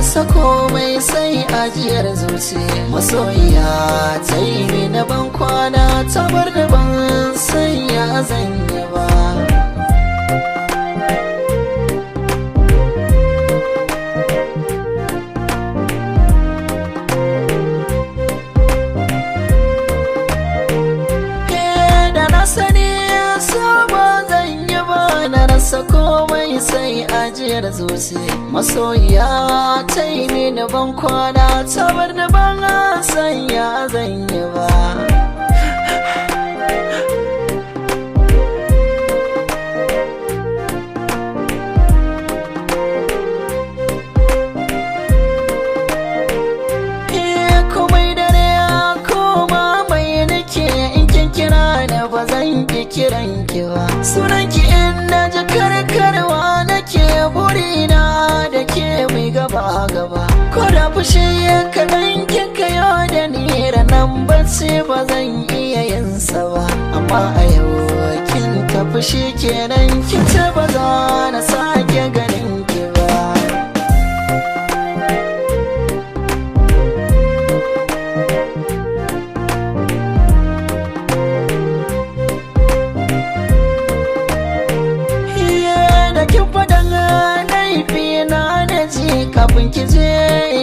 rasa komai sai ajiyar zuci. Masoyiya ta yi mini ban kwana, ta bar da ban sanya zan yi ba. Da na sani sabo zan yi ba, na rasa komai sai ajiyar zuci. Masoyiya ta yi mini ban kwana, ta bar ni ban sanya zan yi ba. Komai dare koma mai nake, in kin kira ni ba zan ki kiran ki ba. Sunan ki in na ji karkarwa nake, burina da ke mai gaba gaba. Ko da fushi kaɗan kika yo da ni, ranan bacci ba zan iya yin sa ba. Amma a yau kin tafi shi kenan, kin ce ba za na sake ganin ki ba. Da kin faɗan laifi na na ji kafin ki je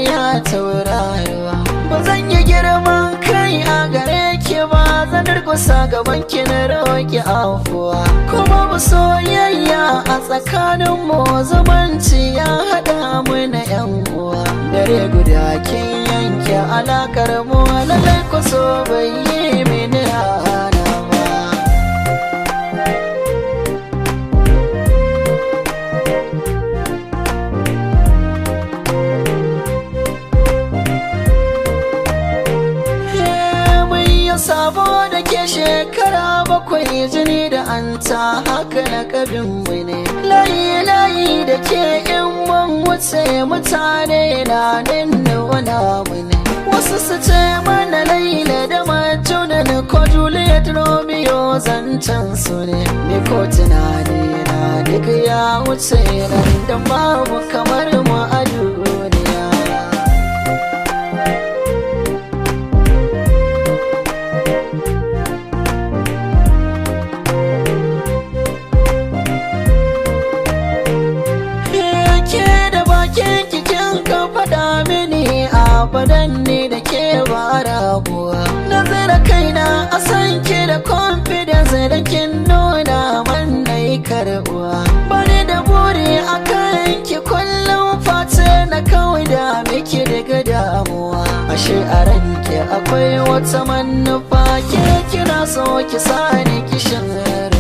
ya tauraruwa. Ba zan yi girman kai a gare ki ba, zan durƙusa gaban ki na roƙi afuwa. Kuma babu soyayya a tsakanin mu, zumunci ya haɗa mu na ƴan uwa. Dare guda kin yanke alakar mu, lallai ku so bai yi mini rana ba. Sabo da ke shekara 7, jini da anta haka na kabin mu ne. Layi layi da ke in mun wuce, mutane na nuna mu ne. Wasu su ce mana Laila da Majnun ko Juliet Romeo zancen su ne. Ni ko tunani na duk ya wuce nan, da babu kamar mu a duniya. Kikin ka faɗa mini abadan ne da ke ba rabuwa. Na zira kaina a san ki da confidence da kin nuna man na yi karɓuwa. Bani da buri a kan ki kullum fata na kawai da miki daga damuwa. Ashe a ranki akwai wata manufa, ke kina so ki sani kishin.